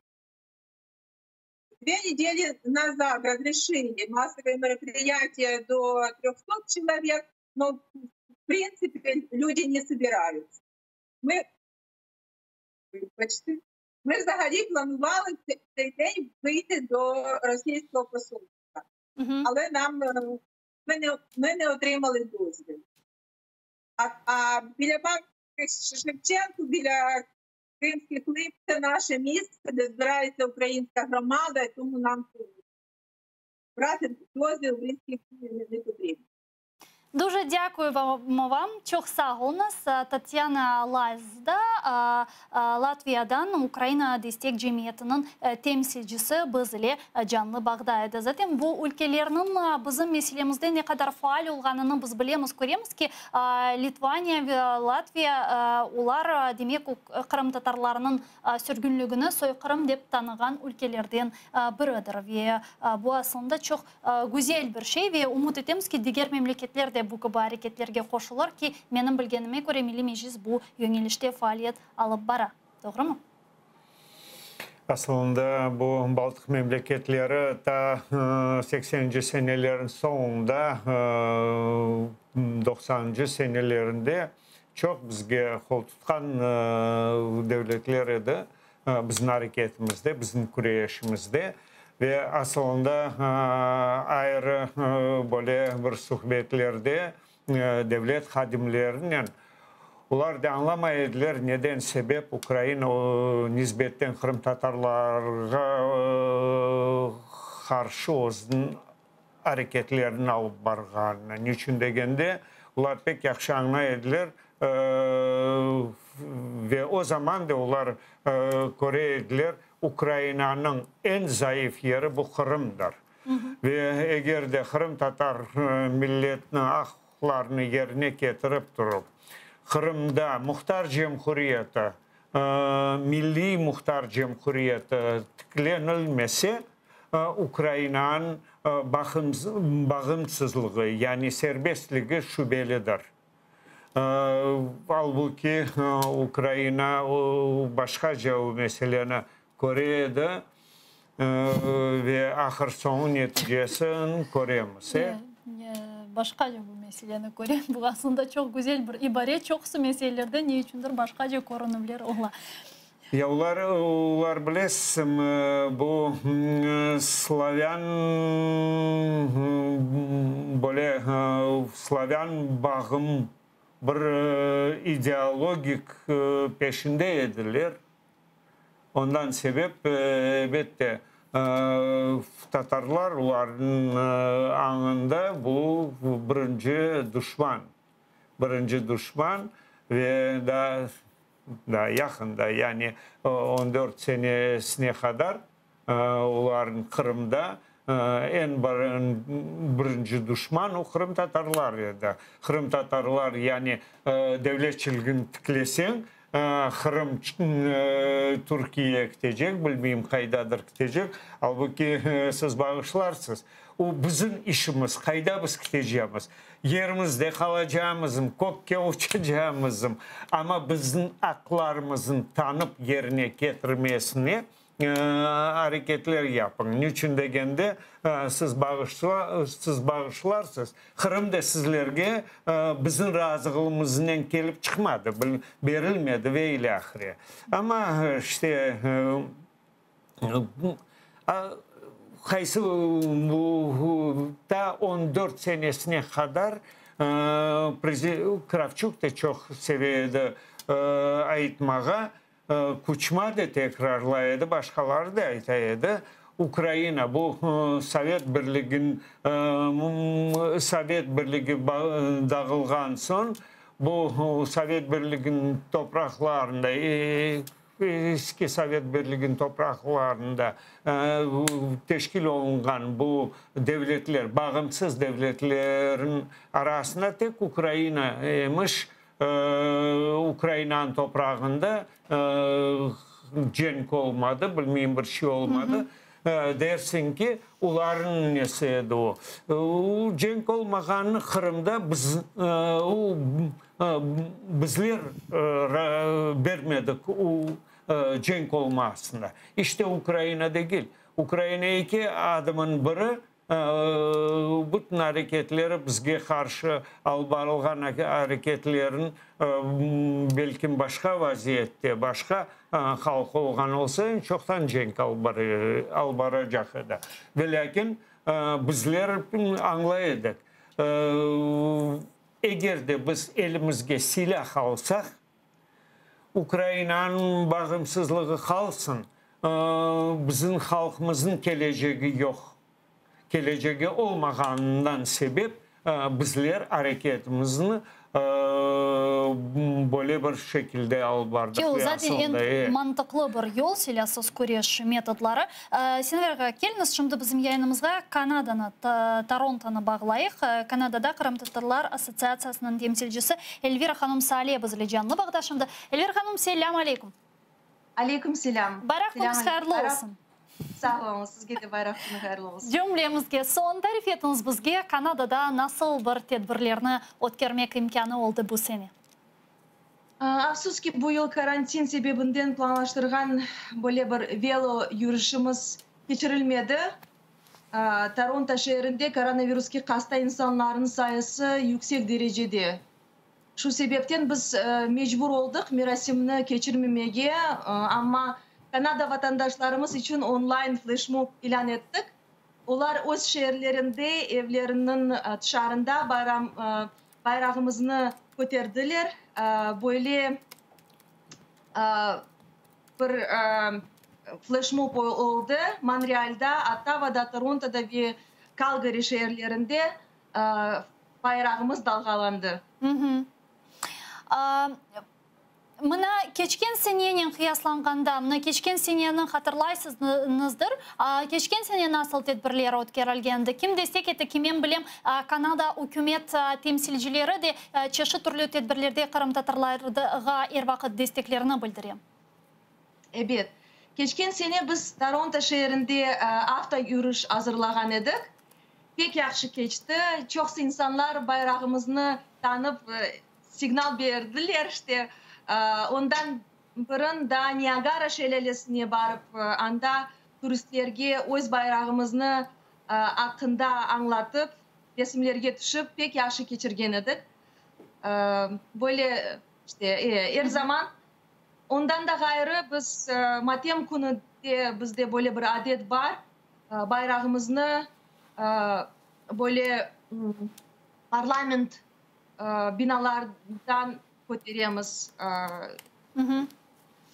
2 недели назад разрешили массовые мероприятия до 300 человек, но в принципе люди не собираются. Ми, вибачте, ми взагалі планували цей день вийти до російського посольства, але нам ми не отримали дозвіл. А біля парку Шевченку, біля Кримських Лип, це наше місце, де збирається українська громада, і тому нам брати дозвіл в різких не потрібно. Дуже дякую вам. Çoq sağ oluñız. Tatyana Lazda, Latviyadan Ukraina Destek Cemiyetiniñ temsilcisi biz ile canlı bağda edi. Zaten bu ülkelerniñ bizim meselemizde ne qadar faal olğanını biz bilemiz, köremiz ki, Litvaniya ve Latviya olar demek qırımtatarlarınıñ sürgünligini soyqırım dep tanığan ülkelerden biridir. Ve bu aslında çoq güzel bir şey ve ümüt etemiz ki, diger memleketler de bu kibi areketlerge qoşulır ki, menim bilgenime köre Milliy Meclis bu yönelişte faaliyet alıp bara. Doğru mı? Aslında bu Baltıq memleketleri ta 80-ci senelerin soñunda 90-cı senelerinde çoq bizge qol tutqan devletler edi bizim areketimizde, bizim küreşimizde ve aslında ayrı böyle bir suhbetlerde devlet hadimlerinen olar da añlamay ediler, neden sebep Ukraina nisbetten qırımtatarlarğa qarşı özüniñ areketlerini alıp barğanını. Niçün degende, olar pek yahşı añlay ediler ve o zaman da olar köre ediler, Ukrainanıñ eñ zayıf yeri bu Qırımdır. Ve eger de qırımtatar milletiniñ aq-uquqlarını yerine ketirip turıp, Qırımda Muhtar Cemhuriyeti, Milliy Muhtar Cemhuriyeti tiklenilmese, Ukrainanıñ bağımsızlığı, yani serbestligi şübelidir. Albuki Ukraina başqaca o meseleni köre edi ve ahır soñu neticesini köremiz. Başqaca bu meseleni körem. Bu aslında çoq güzel bir ibare. Çoqusı meselelerde ne içündir başqaca körünüvler ola. Ya olar bilesiñmi, bu slavyan böyle slavyan bağım bir ideologik peşinde ediler. Ondan sebep, elbette, tatarlar olarnıñ añında bu birinci duşman. Birinci duşman ve daa yaqında, yani 14 senesine qadar olarnıñ Qırımda eñ birinci duşman o qırımtatarlar edi. Qırımtatarlar, yani devletçiligini tikleseñ, Qırım Türkiye ketecek, bilmeyim qaydadır ketecek, albuki siz bağışlarsız. O bizim işimiz, qayda biz ketecemiz? Yerimizde qalacağımızmı, kökke uçacağımızmı? Amma bizim aqlarımıznı tanıp yerine ketirmesine areketler yapıñ. Niçün degende, siz bağışlarsız, Qırım da sizlerge bizim razılığımıznen kelip çıqmadı, berilmedi ve ilâhre. Amma işte qaysı bu ta 14 senesine qadar Kravçuk da çoq seve edi aytmağa. Kuçma da tekrarlay edi, başqaları da ayta edi, Ukraina, bu Sovet Birligin, Sovet Birligi dağılğan soñ, bu Sovet Birliginiñ topraqlarında, eski Sovet Birliginiñ topraqlarında teşkil olunğan bu devletler, bağımsız devletlerniñ arasında tek Ukraina emiş, Ukrainanıñ toprağında cenk olmadı, bilmeyim bir şey olmadı. Dersiñ ki, olarnıñ nesi edi o. Cenk olmağanını Qırımda biz, bizler bermedik o cenk olmasına. İşte Ukraina degil. Ukraina eki adımın biri Bütün areketleri bizge qarşı alıp barılğan areketlerin belkim başqa vaziyette, başqa halq olğan olsa, endi çoqtan cenk alıp baracaq edi. Velâkin bizler añlay edik, eger de biz elimizge silâh alsaq, Ukrainanıñ bağımsızlığı qalsın, bizim halqımıznıñ kelecegi yoq. Kelecegi olmağanından sebep bizler areketimizni böyle bir şekilde alıp bardıq. Ki o zaten eñ mantıqlı bir yol, silâsız küreş metodları. Sinaver ağa, keliñiz şimdi bizim yayınımızğa Kanadanı, Torontonı bağlayıq. Kanadada Qırımtatarlar assotsiatsiyasınıñ temsilcisi Elvira hanım Saliye bizle canlı bağda şimdi. Elvira hanım, selâm aleyküm. Aleyküm selâm. Bayraq künüñiz hayırlı olsun. Sağ oluñız, sizge de bayraq künü hayırlı olsun. Cümlemizge soñ tarif etiñiz bizge, Kanadada nasıl bir tedbirlerni ötkermek imkânı oldı bu sene? Afsus ki, bu yıl karantin sebebinden planlaştırğan böyle bir velo yürüşimiz keçirilmedi. Toronto şeerinde koronaviruske hasta insanlarnıñ sayısı yüksek derecede. Şu sebepten biz mecbur oldıq merasimni keçirmemege, amma Kanada vatandaşlarımız içün online fleşmob ilân ettik. Olar öz şeerlerinde, evleriniñ tışarında bayram bayrağımıznı köterdiler. Böyle bir fleşmob oldı Monrealda, Ottavada, Torontoda ve Kalgari şeerlerinde bayrağımız dalğalandı. Mına keçken senenen qıyaslanğanda, mına keçken seneni hatırlaysıñızdır, keçken sene nasıl tedbirler ötkerilgendi, kim destek etti ki, men bilem, Kanada ükümet temsilcileri de çeşit türlü tedbirlerde qırımtatarlarğa er vaqıt desteklerini bildire. Ebet. Keçken sene biz Toronto şeerinde avto yürüş azırlağan edik. Pek yahşı keçti. Çoqsu insanlar bayrağımıznı tanıp, Signal berdiler, işte, ondan burun daa Niagara şelâlesine barıp, anda turistlerge öz bayrağımıznı aqqında añlatıp, resimlerge tüşip, pek yahşı keçirgen edik. Böyle, işte, er zaman. Ondan da ğayrı, biz matem künü de bizde böyle bir adet bar, bayrağımıznı böyle parlament binalardan köteremiz.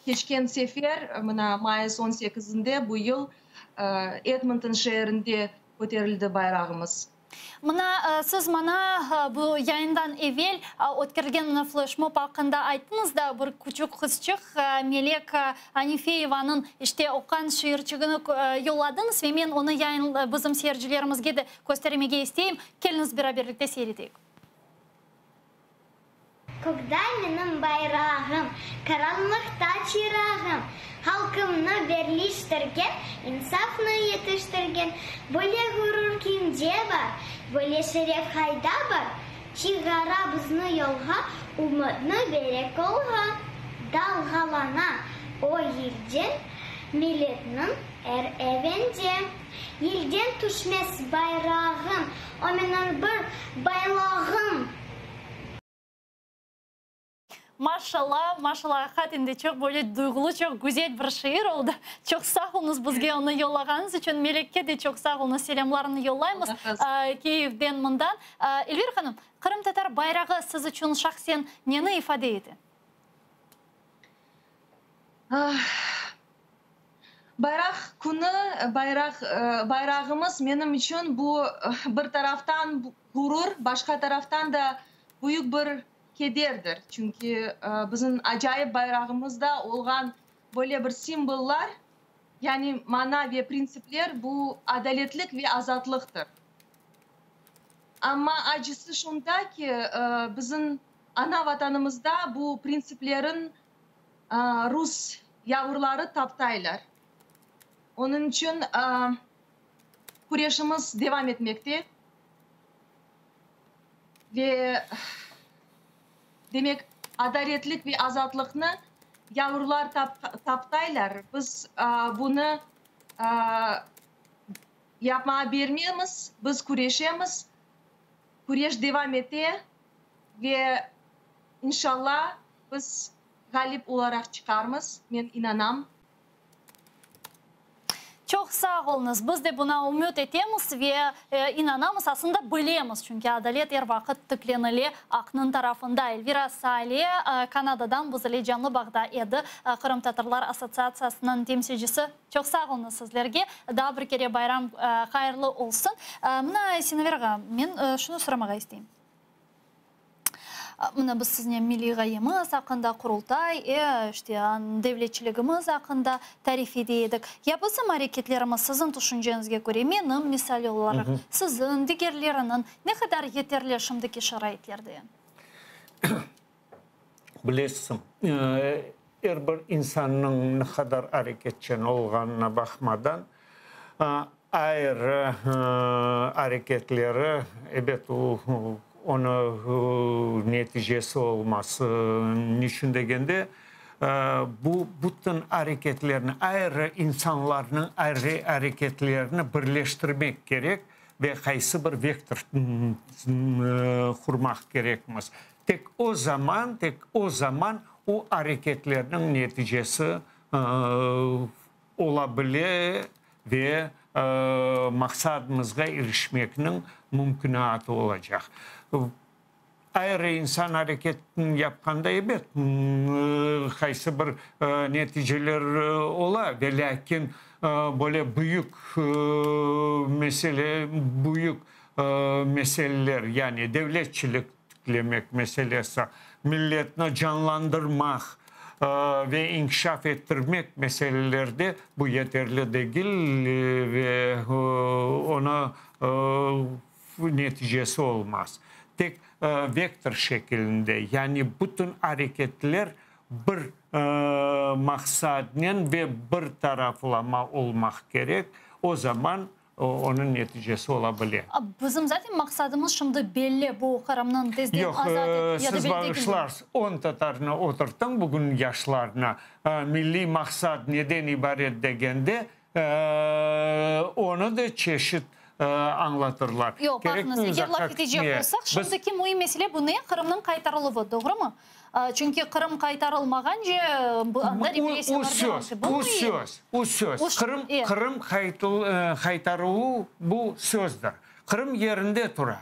Keçken sefer, mına, mayıs on sekizinde bu yıl Edmonton şeerinde köterildi bayrağımız. Mına, siz maña bu yayından evel ötkerilgen fleşmob aqqında ayttıñız da, bir küçük qızçıq Melek Anifeyevanıñ, işte, oquğan şiirçigini yolladıñız ve men onı yayın bizim seyircilerimizge de köstermege isteyim. Keliñiz, beraberlikte seyir eteyik. Kökte menim bayrağım, qaranlıqta çırağım, Halqımnı birleştirgen, insafnı yetiştirgen, Böyle ğurur kimde bar, böyle şeref qayda bar? Çıqara bizni yolğa, ümütni bere qolğa, Dalğalana o yelden milletniñ er evinde. Yelden tüşmez bayrağım, o menim bir baylağım. Maşallah, maşallah, aqiqaten de çoq böyle duyğulı, çoq güzel bir şiir oldı. Çoq sağ oluñız bizge onı yollağanıñız içün. Melekke de çoq sağ oluñız, selâmlarını yollaymız Kiyevden mından. Elvira hanım, qırımtatar bayrağı siz içün şahsen neni ifade ete? Bayraq künü, bayraq, bayrağımız menim içün bu bir taraftan ğurur, başqa taraftan da büyük bir kederdir. Çünki bizim acayip bayrağımızda olğan böyle bir simvollar, yani mana ve printsipler bu adaletlik ve azatlıqtır. Amma acısı şunda ki, bizim ana Vatanımızda bu printsiplerin rus yavurları taptaylar. Onıñ içün küreşimiz devam etmekte ve, demek, adaletlik ve azatlıqnı yavurlar taptaylar, biz bunı yapmağa bermemiz, biz küreşemiz, küreş devam ete ve, inşalla, biz ğalip olaraq çıqarmız, men inanam. Çoq sağ oluñız. Biz de buna ümüt etemiz ve inanamız, aslında bilemiz, çünki adalet er vaqıt tiklenile aqnıñ tarafında. Elvira Sale Kanadadan biz ile canlı bağda edi, Qırımtatarlar assotsiatsiyasınıñ temsilcisi. Çoq sağ oluñız sizlerge. Daa bir kere bayram hayırlı olsun. Mına, Sinaver ağa, men şunı soramağa isteyim. Mına biz siznen milliy ğayemiz aqqında, Qurultay, işte, devletçiligimiz aqqında tarif ede edik. Ya bizim areketlerimiz, siziñ tüşünceñizge köre, menim, misal olaraq, siziñ, digerleriniñ, ne qadar yeterli şimdiki şaraitlerde? Bilesiñ, er bir insannıñ ne qadar areketçen olğanına baqmadan, ayrı areketleri, ebet, onı neticesi olmaz. Niçün degende, bu bütün areketlerni, ayrı insanlarnıñ ayrı areketlerini birleştirmek kerek ve qaysı bir vektor qurmaq kerekmiz. Tek o zaman, tek o zaman o areketlerniñ neticesi ola bile ve maqsadımızğa irişmekniñ mümkünatı olacaq. Ayrı insan areketini yapqanda, ebet, qaysı bir neticeler ola, ve lâkin böyle büyük mesele, büyük meseleler, yani devletçilik tiklemek meselesi, milletni canlandırmaq ve inkişaf ettirmek meselelerde bu yeterli degil ve onı neticesi olmaz. Tek vektor şekilinde, yani bütün areketler bir maqsadnen ve bir taraflama olmaq kerek, o zaman onıñ neticesi ola bile. Bizim zaten maqsadımız şimdi belli, bu Qırımnıñ tezden Yoq, azat et, ya da siz belli degil mi? bağışlarsız, on tatarnı oturttıñ bugün yaşlarnı, milliy maqsad neden ibaret degende, onı da çeşit añlatırlar. Yoq, Kerekmi baqıñız, eger uzaqqa laf etecek ketmeye? olsaq, Biz şimdiki müim mesele bu ne? Qırımnıñ qaytarıluvı, doğrumı? Çünki Qırım qaytarılmağance, anda O repressiyalar devam söz, ete. Bu o müim. söz, o söz. Qırım, Qırım qaytarıluvı bu sözdir. Qırım yerinde tura.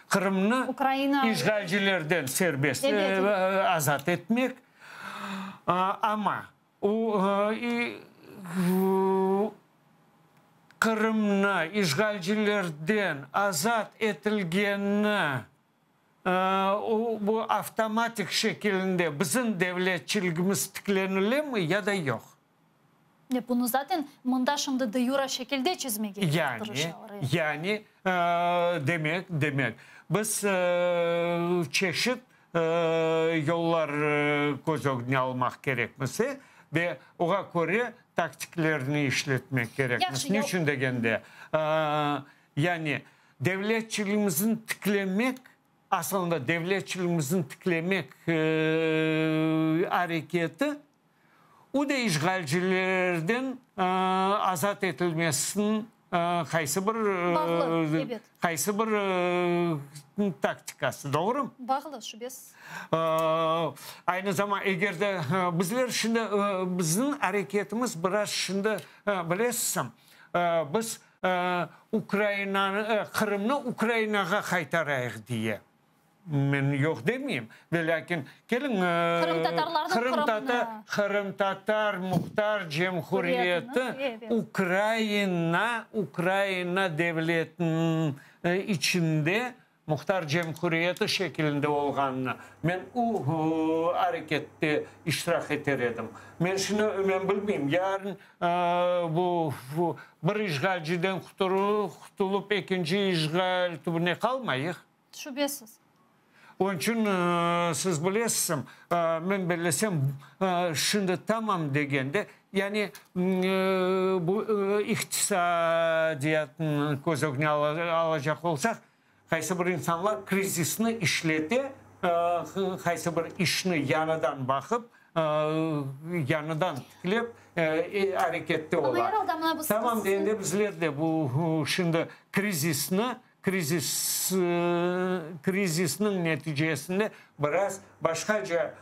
Qırımnı Ukraina işğalcilerden serbest, azat etmek. Amma o Qırımnı işğalcilerden azat etilgenini O, bu avtomatik şekilinde bizim devletçiligimiz tiklenilemi ya da yoq? E, bunı zaten mında şimdi de-yura şekilde çezmege Yani, tırışalar. yani, demek, demek, biz çeşit yollar köz ögüne almaq kerekmiz, e, ve oğa köre taktiklerni işletmek kerekmiz. Yahşı, Ne içün degende, Yani, devletçiligimizni tiklemek, aslında devletçiligimizni tiklemek areketi, o da işğalcilerden azat etilmesiniñ qaysı bir Bağlı, ebet. qaysı bir taktikası, doğrumı? Bağlı, şübesiz. Aynı zaman, eger de bizler şimdi, bizim areketimiz biraz şimdi, bilesiñ, biz Ukrainanı, Qırımnı Ukrainağa qaytarayıq diye. Men yoq demeyim. Velâkin, keliñ, Qırımtatarlarnıñ Qırımnı. Qırımtatar Muhtar Cemhuriyeti Ukraina, Ukraina devletiniñ içinde Muhtar Cemhuriyeti şekilinde olğanını, men o arekette iştirak eter edim. Men şimdi, men bilmeyim, yarın bu bir işğalciden qutulıp, ekinci işğal tübüne qalmayıq. Şübesiz. Onıñ içün, siz bilesiz, men bellesem, şimdi tamam degende, yani bu iqtisadiyatnı köz ögüne alacaq olsaq, qaysı bir insanlar krizisni işlete, qaysı bir işni yañıdan baqıp, yañıdan tiklep arekette ola. Tamam degende bizler de bu şimdi krizisni Krizis, krizisniñ neticesinde biraz başqaca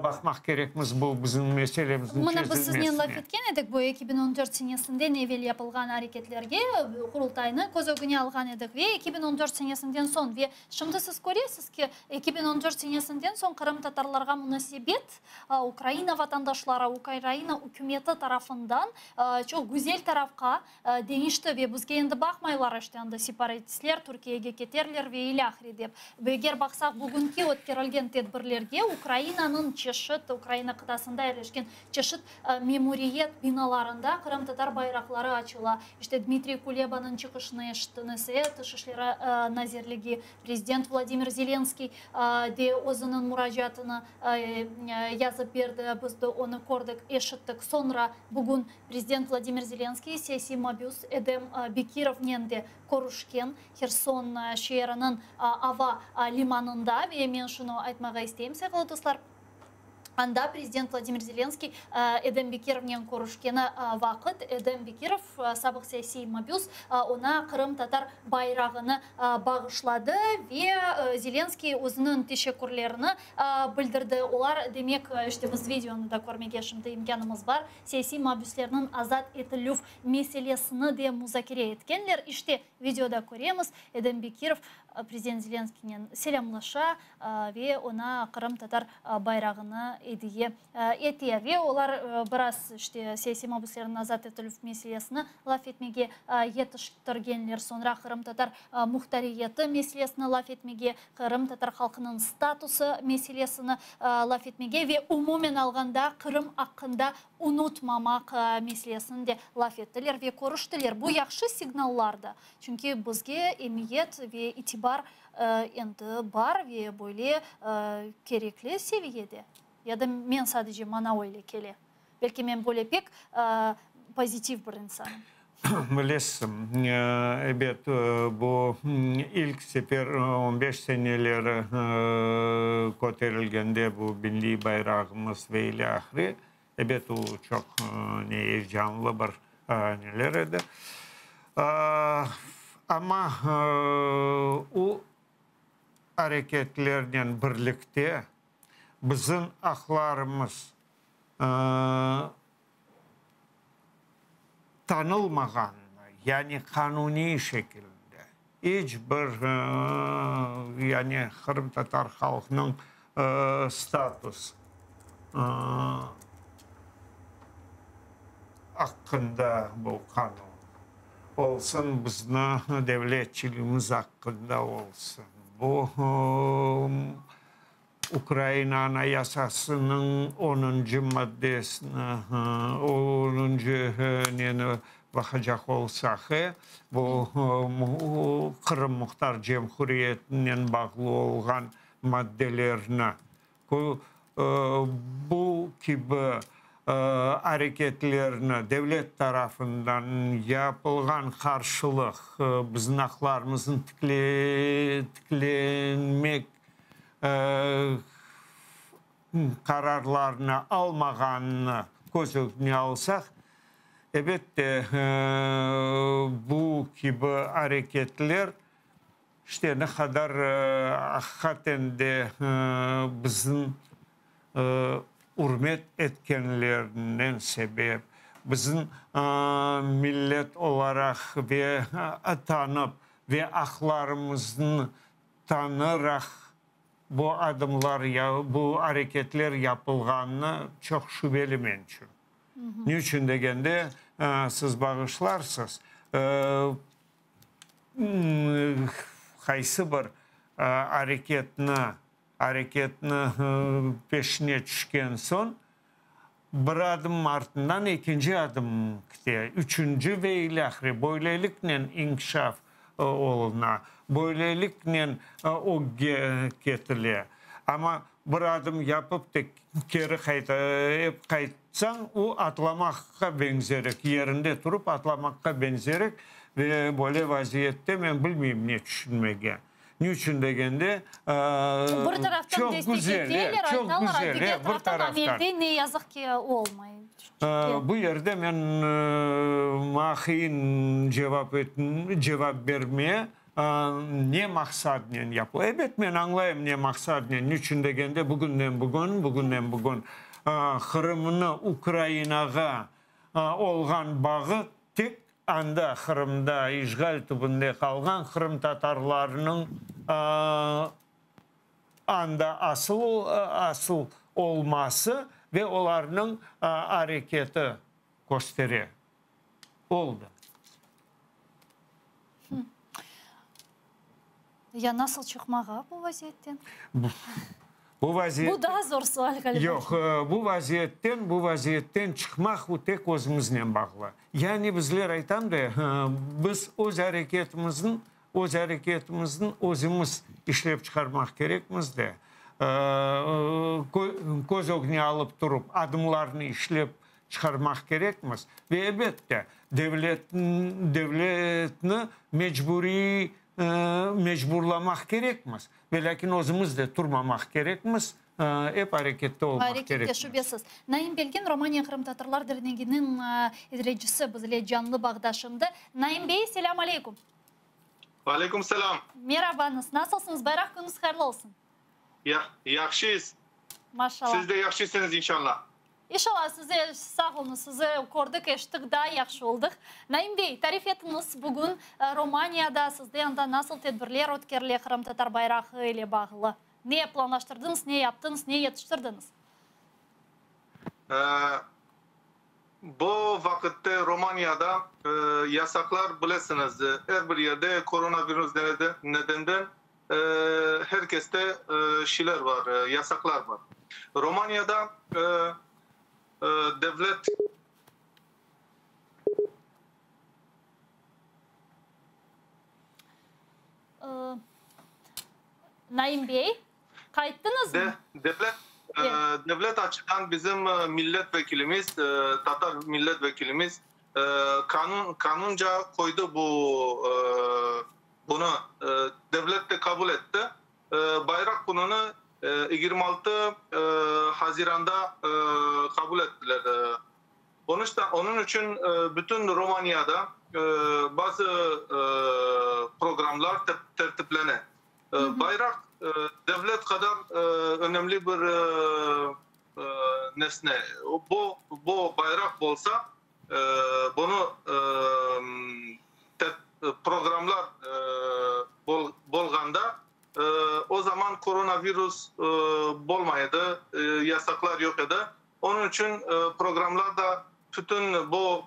baqmaq kerekmiz bu bizim meselemizniñ Mına biz siznen çezilmesine. laf etken edik, bu 2014 senesinden evel yapılğan areketlerge Qurultaynı köz ögüne alğan edik ve 2014 senesinden soñ ve şimdi siz köresiz ki, 2014 senesinden soñ qırımtatarlarğa munasebet Ukraina vatandaşları, Ukraina ükümeti tarafından çoq güzel tarafqa Deñişti ve bizge endi baqmaylar, işte anda separatistler Türkiyege keterler ve ilâhre dep. Ve eger baqsaq bugünki ötkerilgen tedbirlerge, Ukrainanıñ çeşit, Ukraina qıtasında yerleşken çeşit memuriyet binalarında qırımtatar bayraqları açıla. İşte Dmitriy Kulebanıñ çıqışını eşittiñiz, e, Tış işleri nazirligi, prezident Vladimir Zelenskiy de özüniñ muracaatını yazıp berdi, biz de onı kördik, eşittik. Soñra bugün Prezident Vladimir Zelenskiy siyasiy mabüs Edem Bekirovnen de körüşken Herson şeeriniñ ava limanında ve men şunı aytmağa isteyim, sayğılı dostlar, anda prezident Vladimir Zelenskiy Edem Bekirovnen körüşkeni vaqıt Edem Bekirov, sabıq siyasiy mabüs, oña qırımtatar bayrağını bağışladı ve Zelenskiy özüniñ teşekkürlerini bildirdi. Olar, demek, işte biz videonı da körmege şimdi imkânımız bar, siyasiy mabüslerniñ azat etilüv meselesini de muzakere etkenler. İşte, videoda köremiz, Edem Bekirov prezident Zelenskiynen selâmlaşa ve oña qırımtatar bayrağını ediye ete. Ve olar biraz, işte, siyasiy mabüslerniñ azat etilüv meselesini laf etmege yetiştirgenler. Soñra qırımtatar muhtariyeti meselesini laf etmege, qırımtatar halqınıñ statusı meselesini laf etmege ve umumen alğanda Qırım aqqında unutmamaq meselesini de laf ettiler ve körüştiler. Bu yahşı signallardı, çünki bizge emiyet ve itibar endi bar ve böyle kerekli seviyede. Ya da men sadece maña öyle kele. Belki men böyle pek pozitiv bir insanım. Bilesiñ, ebet, bu ilk sefer on beş seneleri köterilgende bu milliy bayrağımız ve ilâhre, ebet, o çoq ne eyecanlı bir neler edi. Amma o areketlernen birlikte bizim aqlarımız tanılmağanını, yani qanuniy şekilde iç bir, yani qırımtatar halqınıñ status aqqında bu qanun olsun, bizni devletçiligimiz aqqında olsun, bu Ukraina Anayasasınıñ onuncı maddesini, onuncı neni baqacaq olsaq, bu Qırım Muhtar Cemhuriyetinen bağlı olğan maddelerni, bu kibi areketlerni devlet tarafından yapılğan qarşılıq, bizim aqlarımıznı tiklenmek qararlarnı almağanını köz ögüne alsaq, ebette, bu kibi areketler, işte, ne qadar aqiqaten de bizim ürmet etkenlerinden sebep, bizim millet olaraq ve tanıp ve aqlarımıznı tanıraq. bu adımlar, bu areketler yapılğanını çoq şübeli men içün. Ne içün degende, siz bağışlarsız, qaysı bir areketni areketni peşine tüşken soñ, bir adım artından ekinci adım kite, üçünci ve ilâhre. Böyleliknen inkişaf oluna, böyleliknen ögge ketile. Amma bir adım yapıp da keri qayta, ep qaytsañ, o atlamaqqa beñzerek, yerinde turıp atlamaqqa beñzerek ve böyle vaziyette men bilmeyim ne tüşünmege. Ne içün degende, Bir taraftan çoq destek güzel, eteler, çoq aytalar, güzel, diger bir taraftan taraftan. amelde ne yazıq ki olmay. Bu yerde men maña qıyın cevap cevap bermeye, ne maqsadnen yapıla. Ebet, men añlayım ne maqsadnen, niçün degende, bugünden bugün, bugünden bugün Qırımnı Ukrainağa olğan bağı tek Anda, Qırımda, işğal tübünde qalğan qırımtatarlarnıñ anda asıl asıl olması ve olarnıñ areketi köstere. Oldı. Ya nasıl çıqmağa bu vaziyetten? Bu vaziyet. Bu daa zor sual ğaliba. Yoq, bu vaziyetten, bu vaziyetten çıqmaq bu tek özümiznen bağlı. Yani bizler aytam da, biz öz areketimizniñ, öz areketimizniñ özümiz işlep çıqarmaq kerekmiz de, köz ögüne alıp turıp adımlarnı işlep çıqarmaq kerekmiz ve elbette devlet, devletni mecburiy mecburlamaq kerekmiz. Ve lâkin özümiz de turmamaq kerekmiz, ep arekette olmaq Arekette, kerekmiz. şübesiz. Naim Belgin, Romaniya Qırımtatarlar derneginiñ idarecisi bizle canlı bağda şimdi. Naim bey, selâm aleykum. Aleyküm selâm. Merabañız, nasılsıñız? Bayraq künüñiz hayırlı olsun. Yahşıyız. Maşallah. Siz de yahşısıñız inşallah. İnşallah size sağ oluñız, sizi kördik, eşittik, daa yahşı oldıq. Naim bey, tarif etiñiz, bugün Romaniyada sizde anda nasıl tedbirler ötkerile qırımtatar bayrağı ile bağlı? Ne planlaştırdıñız, ne yaptıñız, ne yetiştirdiñiz? Bu vaqıtte Romaniyada yasaqlar, bilesiñiz, er bir yerde koronavirus nedenden her keste şeyler bar, yasaqlar bar. Romaniyada devlet. Naim bey, qayttıñızmı? Devlet, devlet açıdan bizim milletvekilimiz, tatar milletvekilimiz qanun, qanunca qoydı bu Bunı devlet de qabul etti. Bayraq kününi 26 haziranda qabul ettiler. Onıñ içün bütün Romaniyada bazı programlar tertiplene. Bayraq devlet qadar önemli bir nesne. Bu bayraq olsa, Bunı programlar bolğanda, o zaman koronavirus bolmay edi, yasaqlar yoq edi. Onıñ içün programlar da bütün bu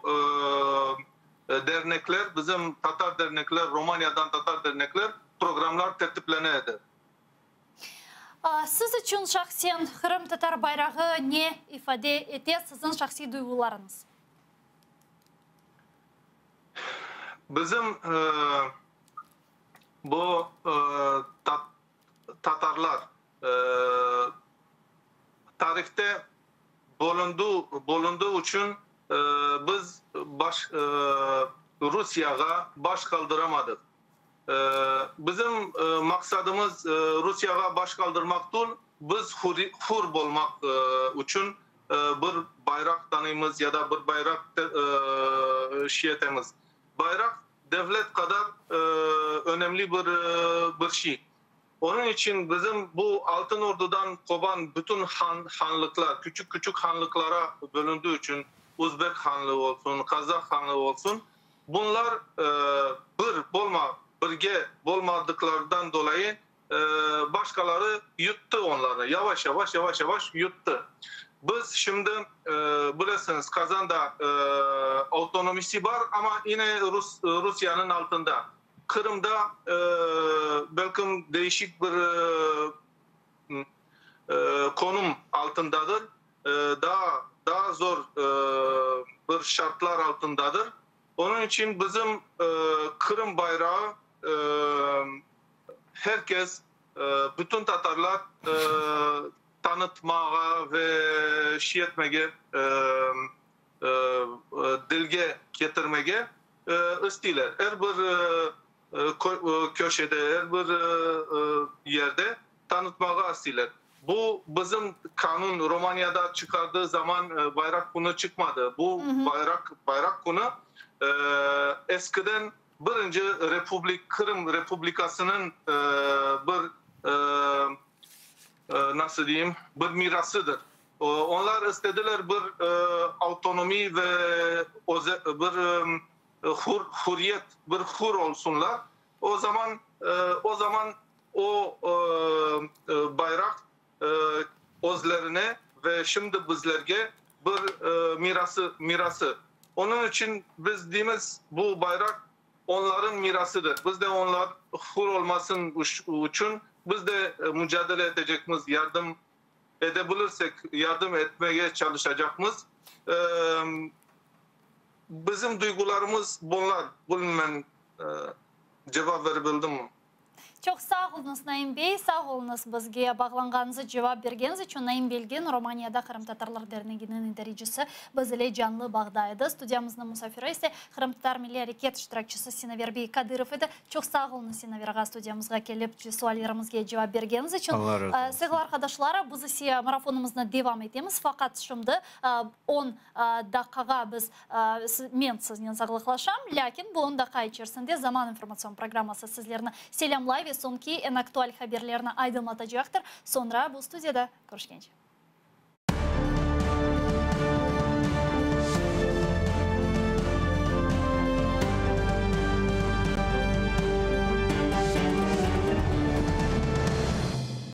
dernekler, bizim tatar dernekler, Romaniyadan tatar dernekler programlar tertiplene edi. Siz içün şahsen qırımtatar bayrağı ne ifade ete, siziñ şahsiy duyğularıñız? Bizim bu tatarlar tarihte bölündüğü içün biz baş Rusiyağa baş qaldıramadıq. Bizim maqsadımız Rusiyağa baş qaldırmaq tül, biz hür bolmaq içün bir bayraq tanıymız ya da bir bayraq şey etemiz. Bayraq devlet qadar önemli bir bir şey. Onıñ içün bizim bu Altın Ordudan qoban bütün han hanlıqlar, küçük-küçük hanlıqlara bölündüğü içün, Uzbek hanlığı olsun, Qazah hanlığı olsun, Bunlar bir bolma, birge bolmadıqlarından dolayı. Başqaları yuttı onlarnı, yavaş yavaş, yavaş yavaş yuttı. Biz şimdi, bilesiñiz, Qazanda avtonomisi bar, amma yine Rus, Rusiyanıñ altında. Qırımda, belkim, değişik bir konum altındadır, daa, daa zor bir şartlar altındadır. Onıñ içün bizim Qırım bayrağı her kes, bütün tatarlar tanıtmağa ve şey etmege, dilge ketirmege isteyler. Er bir köşede, er bir yerde tanıtmağa isteyler. Bu bizim qanun Romaniyada çıqardığı zaman bayraq künü çıqmadı. Bu bayraq, bayraq künü eskiden birinci republik, Qırım Republikasınıñ bir, nasıl deyim, bir mirasıdır. Onlar istediler bir avtonomi ve bir hür, hürriyet, bir hür olsunlar. O zaman, o zaman o bayraq özlerine ve şimdi bizlerge bir mirası, mirası. Onıñ içün biz deymiz, bu bayraq onların mirasıdır. Biz de onlar hür olmasın içün biz de mücadele etecekmiz, yardım edebilirsek yardım etmege çalışacaqmız. Bizim duygularımız bunlar. Bilmem, cevap berebildim mi? Çoq sağ oluñız, Naim bey, sağ oluñız bizge bağlanğanıñız, cevap bergeniñiz içün. Naim Bilgin, Romaniyada Qırımtatarlar derneginiñ idarecisi, biz ile canlı bağda edi. Studiyamıznıñ musafiri ise Qırımtatar milliy areket iştirakçisi Sinaver bey Kadırov edi. Çoq sağ oluñız, Sinaver ağa, studiyamızğa kelip, suallerimizge cevap bergeniñiz içün. Allah razı olsun. Sevgili arqadaşlar, biz ise marafonımıznı devam etemiz, faqat şimdi on daqqağa biz Men siznen sağlıqlaşam, lâkin bu on daqqa içerisinde Zaman informatsion programması sizlerni selâmlay ve soñki eñ aktual haberlerni aydınlatacaqtır. Soñra bu studiyada körüşkence.